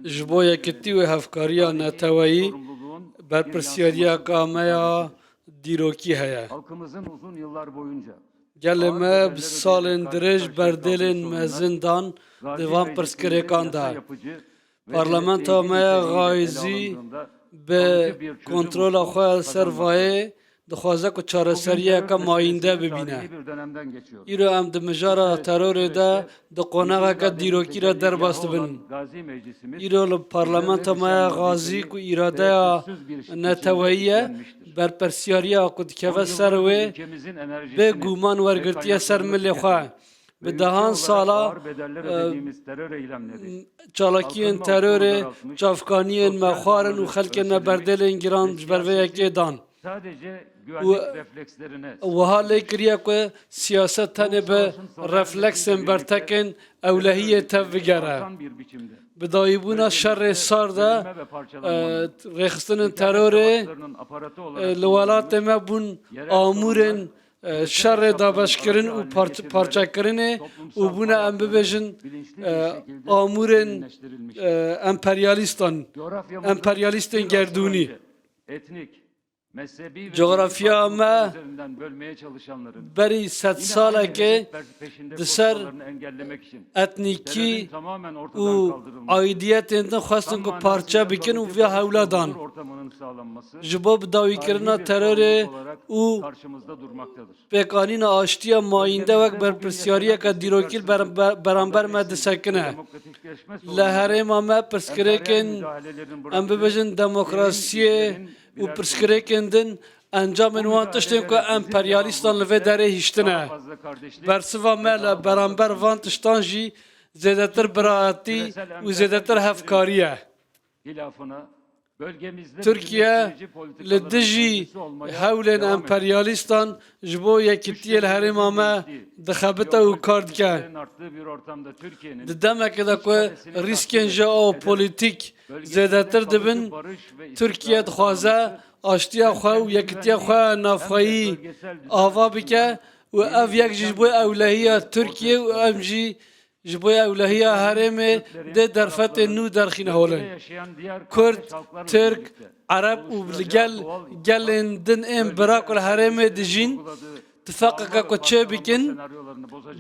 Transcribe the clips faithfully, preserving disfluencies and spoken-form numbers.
Ji bo yekitî û hevkariya neteweyî berpirsyariyeka me ya dîrokî heye. Gelê me bi salên dirêj berdêlên mezin dan di van pirsgirêkan de. Parlamenta me ya xayizî bi kontrola xwe ser vayê dixwaze ku çareseriyeke mayînde bibîne. Îro em di mijara terorê de di qonaxeke dîrokî re derbas dibin. Îro li parlamenta me ya xazî ku îradeya neteweyî ye, berpirsiyariya ku dikeve ser wê bê guman wergirtiye ser milê xwe. Bi dehan sala, e, çalakiyên terorê, çavkaniyên me xwarin û xelkên me berdêlên giran ji ber vê yekê dan. Û wiha lê kiriye ku siyaset tenê bi refleksên bertekên ewlehiyê tev bigere. Bi dawîbûna şerê sar de, e, rêxistinên terorê, e, li welatê me bûn amûrên, e, şerê dabeşkirin û parç-, parçekirinê û bûne, em bibêjin, e, amûrên, e, emperyalîstan, emperyalîstên gerdûnî. Coğrafya me berî sed salekê di ser etnîkî û aîdiyetên din xwestin ku parçe bikin û vê hewla dan. Ji bo bidawîkirina terorê û pêkanîna aştiya mayînde wek berpirsiyariyeke dîrokî li ber-, ber-, beramber me disekine. Li herêma me pirsgirêkên, em bibêjin, demokrasiyê û pirsgirêkên din encamên wan tiştên ku emperyalîstan li vê derê hiştine. Bersiva me li beramber van tiştan jî zêdetir biratî û zêdetir hevkarî ye. Tirkiye li dijî hewlên emperyalîstan ji bo yekitiyê li herêma me dixebite û kar dike. Di demekê de ku rîskên jeopolitîk zêdetir dibin, Tirkiye dixwaze aştiya xwe û yekitiya xwe navxweyî ava bike û ev yek jî ji bo ewlehiya Tirkiye û em jî ji bo ewlehiya herêmê dê derfetên nû derxîne holê. Kurd, Tirk, Ereb û li gel gelên din ên bira ku li herêmê dijîn, tifaqeke ku çêbikin,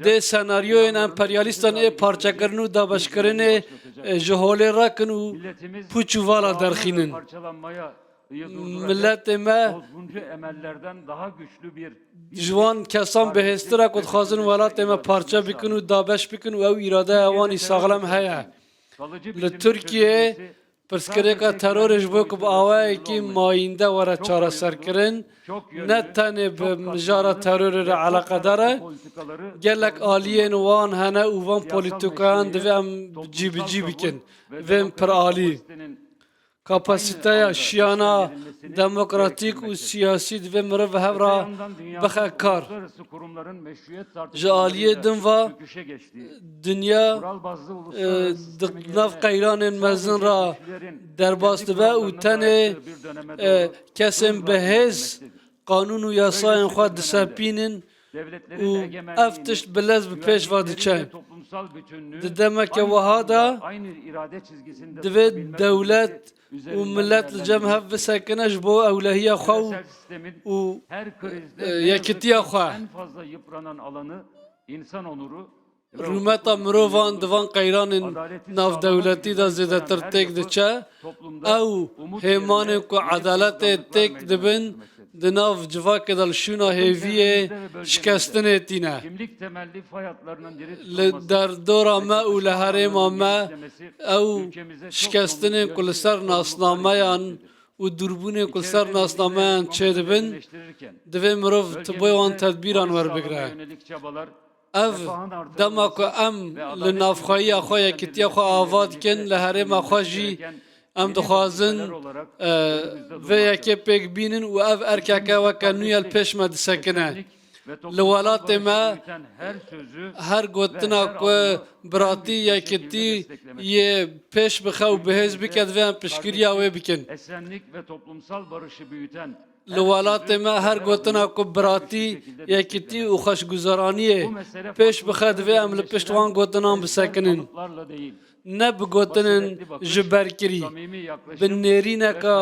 dê senaryoyên emperyalîstan ê parçekirin û dabeşkirinê, e, ji holê rakin û pûç û vala derxînin. Miletê me ji wan kesan bihêztir e ku dixwazin welatê me parçe bikin û dabeş bikin û ew îradeya wan î saxlem heye. Li Tirkiyeyê pirsgirêka terorê ji bo ku bi awayekî mayînde were çareserkirin, ne tenê bi mijara terorê re eleqedar e, gelek aliyên wan hene û van polîtîkayan divê em cî bi cî bikin. Vên piralî. Kapasiteya şiyana demokratîk û siyasî divê mirov hev re bixe kar. Ji aliyê din ve dinya, e, di nav qeyranên mezin re derbas dibe û tenê, e, kesên bi hêz qanûn û yasayên xwe disepînin û ev tişt bi lez bi pêş ve diçe. Di demeke wiha de divê dewlet û milet li cem hev bisekine ji bo ewlehiya xwe û, û, e, yekitiya xwe. Rûmeta mirovan di van qeyranên navdewletî de zêdetir têk diçe. Ew hêmanên ku edaletê têk dibin, di nav civakê de li şûna hêviyê şikestinê tîne. Li derdora me û li herêma me ew şikestinên ku li ser nasnameyan û dûrbûnên ku li ser nasnameyan çêdibin, divê mirov ti bo wan tedbîran werbigire. Ev dema ku em li navxweyiya xwe, yekitiya xwe ava dikin, li herêma xwe jî em dixwazin, e, vê yekê pêk bînin û ev erkeke weke nû ye li pêş me disekine. Li welatê me her gotina ku biratî, yekitî yê pêş bixe û bihêz bike, divê em piştgiriya wê bikin. Li welatê me her gotina ku biratî, yekitî û xweşguzaraniyê pêş bixe, divê em li pişt wan gotinan bisekinin. ne bi gotinên ji ber kirî, bi nêrîneka,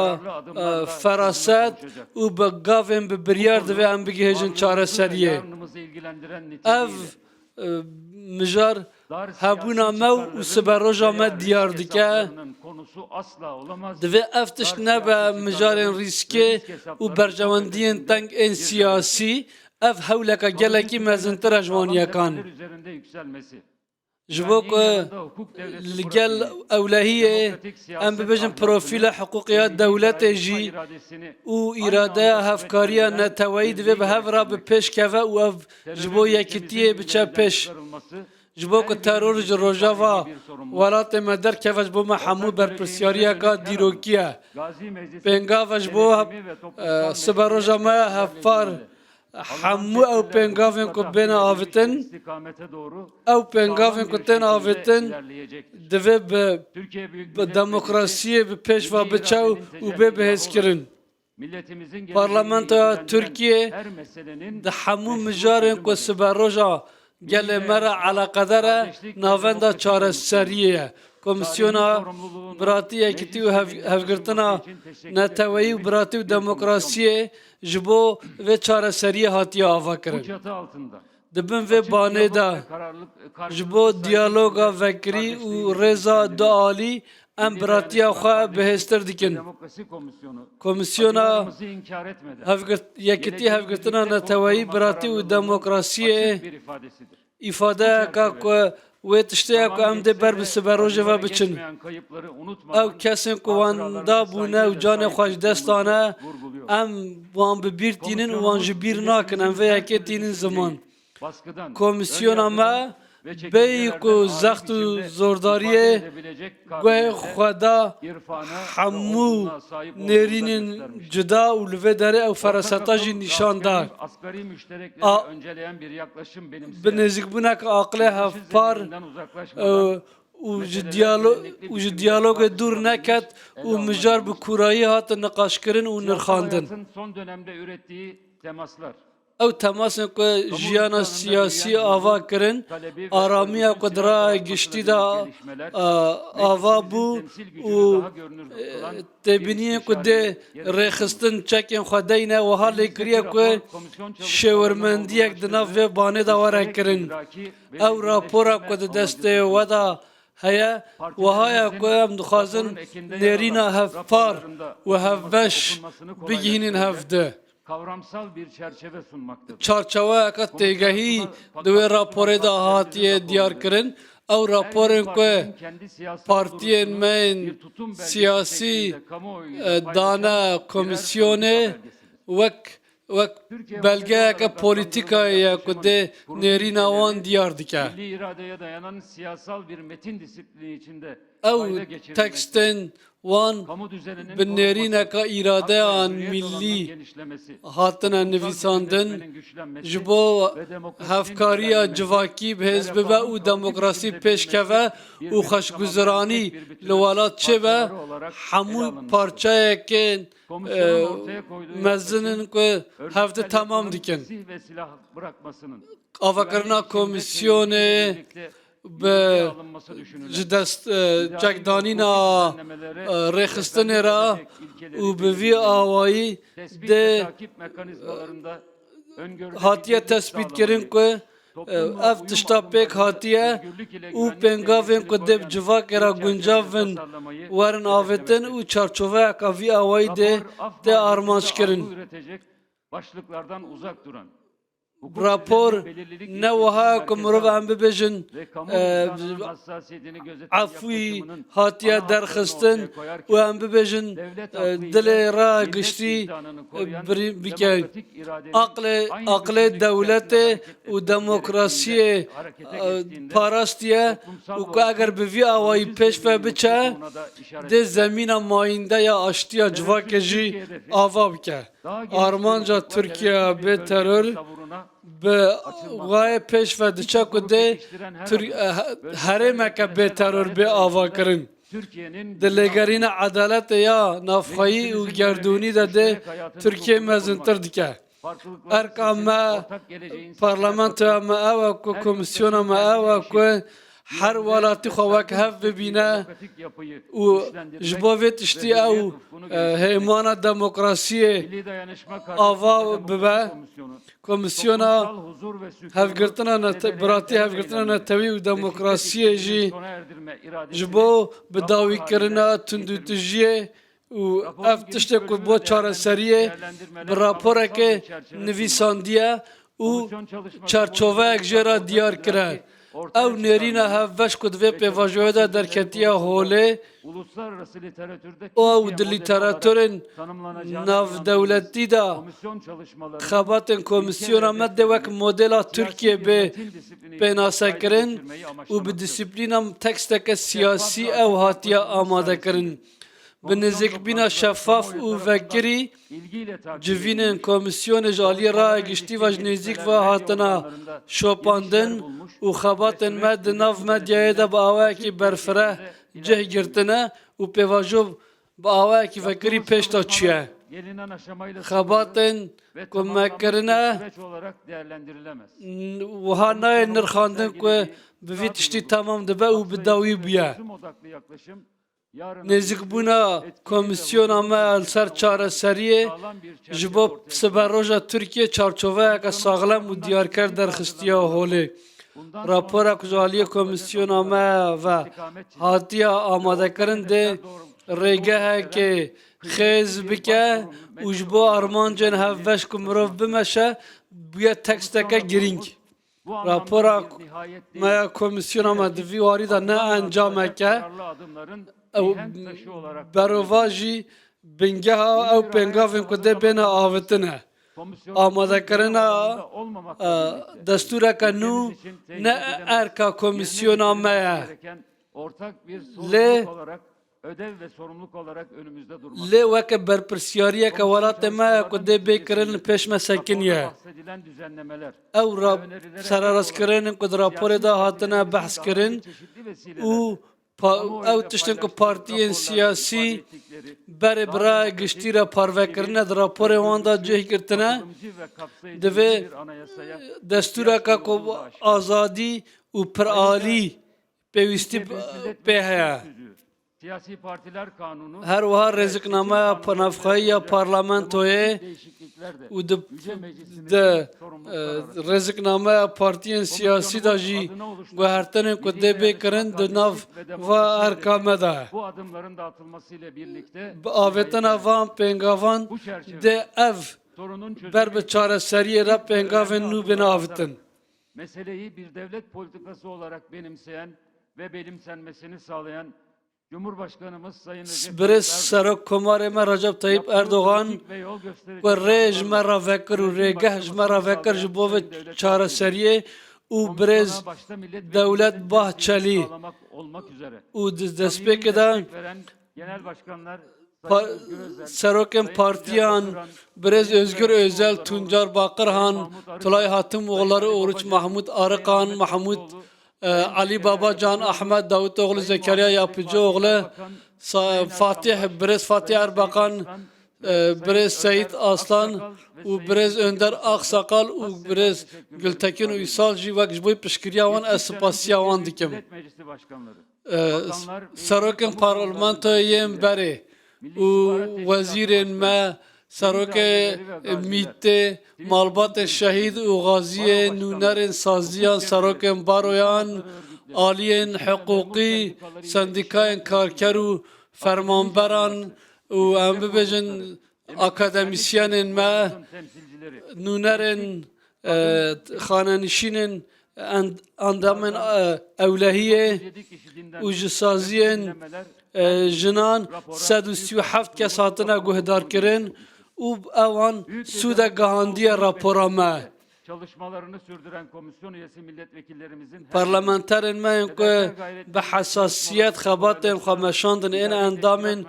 e, feraset û bi gavên bi biryar divê em bigihêjin çareseriyê. Ev, e, mijar hebûna me û siberoja me diyar dike. Divê ev tişt nebe mijarên rîskê û berjewendiyên teng ên siyasî, ev hewleka gelekî mezintir e ji wan yekan. Ji bo ku li gel ewlehiyê, em bibêjin, profîla hiqûqî ya dewletê jî û îradeya hevkariya neteweyî divê bi hev re bi pêş keve û ev ji bo yekitiyê biçe pêş. Ji bo ku teror ji rojava welatê me derkeve, ji bo me hemû berpirsyariyeka dîrokî ye. Pêngava ji bo, e, siberoja me hevpar, hemû ew pêngavên ku bêne avêtin, ew pêngavên ku tên avêtin, divê bi, bi demokrasiyê bi pêş ve biçe û bê bihêzkirin. Parlamentoya Tirkiyê di hemû mijarên ku siberoja gelê me re eleqedar e, navenda çareseriyê ye. Komisyona Biratî, Yekitî û Hev-, Hevgirtina Neteweyî û Biratî û Demokrasiyê ji bo vê çareseriyê hatiye avakirin. Di bin vê banê de ji bo diyaloga vekirî û rêza dualî em biratiya xwe bihêztir dikin. Komisyona Hevgirt-, Yekitî, Hevgirtina Neteweyî, Biratî û Demokrasiyê îfadeyeke ku wê tiştê ye ku em dê ber bi siberojê ve biçin. Ew kesên ku wenda bûne û canê xwe ji dest dane, em wan bi bîr tînin û wan ji bîr nakin. Em vê yekê tînin ziman. Komisyona me bêyî ku zext û zordariyê guhê xwe da hemû nêrînên cuda û li vê derê ew feraseta jî nîşan da. A, bi nêzîkbûneke aqilê hevpar, e, û ji diyalo-, û ji diyalogê dûr neket û mijar bi kûrayî hate niqaşkirin û nirxandin. Ew temasên ku jiyana siyasî ava kirin, aramiya ku di raya giştî de, e, ava bû û, e, têbîniyên ku dê rêxistin çekên xwe deyne, wiha lêkiriye ku şêwirmendiyek di nav vê banê de were kirin. Ew rapora ku di destê we de heye, wiha ye ku em dixwazin nêrîna hevpar û hevbeş bigihînin hevdi. Çarçeweyeke têgehî di wê raporê de hatiye diyarkirin. Ew raporên ku partiyên me yên siyasî, e, dane komîsyonê wek, wek belgeyeke polîtîkayê ye ku dê nêrîna wan diyar dike. Ew tekstên wan bi nêrîneka îradeya mîllî hatine nivîsandin, ji bo hevkariya civakî bi hêz bibe û demokrasî pêş keve û xweşguziranî li welat çêbe, hemû parçeyekên, e, mezin in ku hevdi temam dikin. Avakirina komîsyonê bi ji dest, e, çekdanîna, e, rêxistinê re û bi vî awayî dê, e, hatiye tespîtkirin ku, e, ev tişta pêk hatiye û pêngavên ku dê bi civakê re guncav bin werin avêtin û çarçoveyeka vî awayî dê tê armanckirin. Rapor ne wiha ye ku mirov em bibêjin, e, efwî hatiye derxistin û em bibêjin, e, dilê raya giştî, e, birî-, bike. Aqlê, aqlê dewletê û demokrasiyê, e, parastiye û ku eger bi vî awayî pêş ve biçe, dê zemîna mayînde ya aştiya civakê jî ava bike. Armanca Tirkiye bê teror bi wayê pêş ve diçe ku dê Tir-, he-, herêmeke bê teror bê avakirin. Di lêgerîna edaletê ya navxweyî û gerdûnî de dê Tirkiye mezintir dike. Erka me, parlamentoya me ew e ku, komîsyona me ew e ku her welatî xwe wek hev bibîne û ji bo vê tiştî ew, e, hêmana demokrasiyê ava bibe. Komisyona Hevgirtina Nete-, Biratî Hevgirtina Netewî û Demokrasiyê jî ji bo bidawîkirina tundûtijiyê û ev tiştê ku bo çareseriyê bi raporeke nivîsandiye û çarçoveyek jê re diyar kire. Ew nêrîna hevbeş ku di vê pêvajoyê de derketiye holê, ew di lîteraturên navdewletî de xebatên Komîsyona me dê wek modela Tirkiyê bê pênasekirin û bi disiplîna teksteke siyasî ew hatiye amadekirin. Bi nêzîkbîna şefaf û vekirî, civînên Komîsyonê ji aliyê raya giştî ve ji nêzîk ve hatine şopandin û xebatên me di nav medyayê de bi awayekî berfireh cih girtine û pêvajo bi awayekî vekirî pêş de çûye. Xebatên ku me kirine, n-, wiha nayê nirxandin ku bi vî tiştî temam dibe û bi dawî bûye. Nêzîkbûna Komîsyona me li ser çareseriyê ji bo siberoja Tirkiyê çarçoveyeke saxlem û diyarker derxistiye holê. Rapora ku ji aliyê Komîsyona me ve hatiye amadekirin dê rêgehekê xêz bike û ji bo armancên hevbeş ku mirov bimeşe bûye teksteke girîng. Rapora me ya Komîsyona me di vî warî de ne encameke, ew berova jî bingeha ew pêngavên ku dê bêne avitine. Amadekirina, e, destûreke nû ne erka Komîsyona me ye. Lê, lê weke berpirsiyariyeke welatê me ye ku dê bê kirin li pêş me sekiniye. Ew ra-, sererastkirinên ku di raporê de hatine behs kirin û pa-, ew tiştên ku partiyên siyasî berê bi raya giştî re parve kirine di raporê wan de cih girtine, divê destûreke ku azadî û piralî pêwîstî pê heye. Her wiha rêziknameya navxweyî ya parlamentoyê û di, di, e, rêziknameya partiyên siyasî de jî guhertinên ku dê bê kirin di nav va erka me de. Bi avêtina van pêngavan dê ev ber bi çareseriyê re pêngavên nû bêne avitin. Meseleyi bir devlet politikası olarak benimseyen ve benimsenmesini sağlayan Cumhurbaşkanımız Sayın Recep Tayyip Erdoğan, Birêz Serok Komarê me Recep Tayyip Erdogan, ku rê ji me re vekir û rêgeh ji me re vekir ji bo vê çareseriyê û birêz Devlet Bahçelî û di destpêkê de Pa-, serokên partiyan, birêz Özgür Özel, Tuncer Bakırhan, Tülay Hatimoğulları, Oruç Mahmut Arıkan, Mahmut, e, Ali Babacan, Ahmet Davutoğlu, Zekeriya Yapıcıoğlu, Sa-, Fatih, birêz Fatih Erbakan, e, birêz Seyit Aslan û birêz Önder Aksakal û birêz Gültekin Uysal jî wek ji bo piştgiriya wan ez spasiya wan dikim. E, serokên parlamentoyê yên berê û wezîrên me, serokê mîtê, malbatên şehîd û xaziyê, nûnerên saziyan, serokên baroyan, aliyên hiqûqî, sendîkayên karker û fermanberan û em bibêjin akademîsyenên me, nûnerên, e, xanenişînên end-, endamên, e, ewlehiyê û ji saziyên, e, jinan sed û sî û heft kes hatine guhdarkirin û ewan sûde gihandiye rapora me. Çalışmalarını sürdüren komisyon üyesi milletvekillerimizin her Parlamenterên me yên ku bi hesasiyet xebatên xwe meşandin ên endamên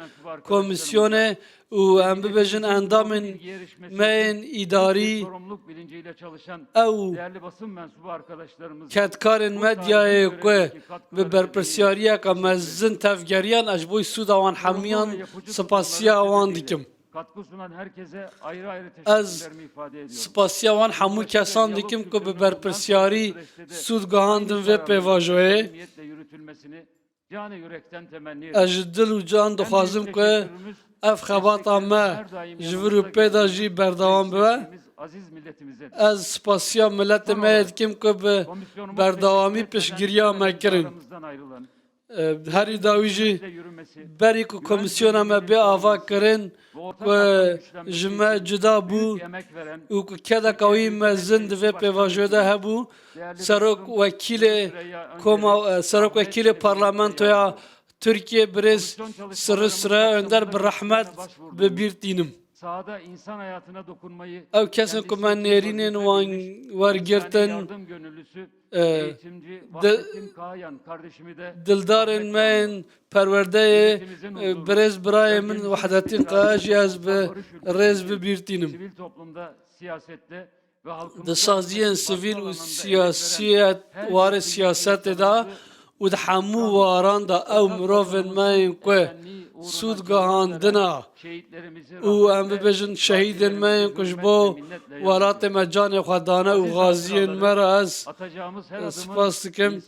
komisyonê û em bibêjin endamên me yên îdarî, ew kedkarên medyayê ku bi berpirsiyariyeke mezin tevgeriyan, ez ji bo sûda wan hemiyan spasiya wan dikim. Katkı sunan herkese ayrı ayrı teşekkürlerimi ifade ediyorum. Spasiya wan hemû kesan dikim ku bi berpirsiyarî sûd gihandin vê pêvajoyê. Ez ji dil û can dixwazim ku ev xebata me ji vir û pê de jî berdewam bibe. Ez spasiya miletê me yê dikim ku bi berdewamî piştgiriya me kirin. E, herî dawî jî berî ku komîsyona me bê ava kirin, ku ji me cuda bû û ku kedeka wî mezin di vê pêvajoyê de hebû, serok wekîlê koma, e, serok wekîlê parlamentoya Tirkiyê birêz Sirri Sire Önder bi rehmet bi bîr tînim. Ew kesên ku me nêrînên wan wergirtin, e, di-, dildarên me yên perwerdeyê, e, birêz birayê min Wahdettîn Kaya jî ez bi rêz bi bîr tînim. Di saziyên sivîl û siyasiyet, warê siyasetê de û di hemû waran de ew mirovên me yên ku sûd gihandina û em bibêjin şehîdên me yên ku ji bo welatê me canê xwe dane û xaziyên me re ez spas dikim.